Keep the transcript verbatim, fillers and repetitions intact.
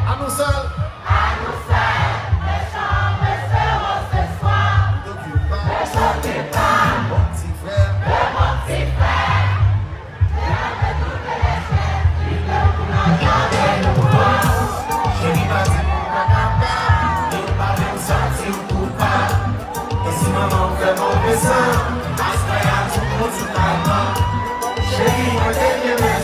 Anou sèl. Anou sèl. Mesye, mesye, se swa. Okipe pa. Okipe pa. Bon ti frè. Bon ti frè. Cheri pa di m ou pa kapab, li pa menm santi w koupab. E si manman w fè move san, aswè a tou moun sou kalman. Cheri, mwen te kenbe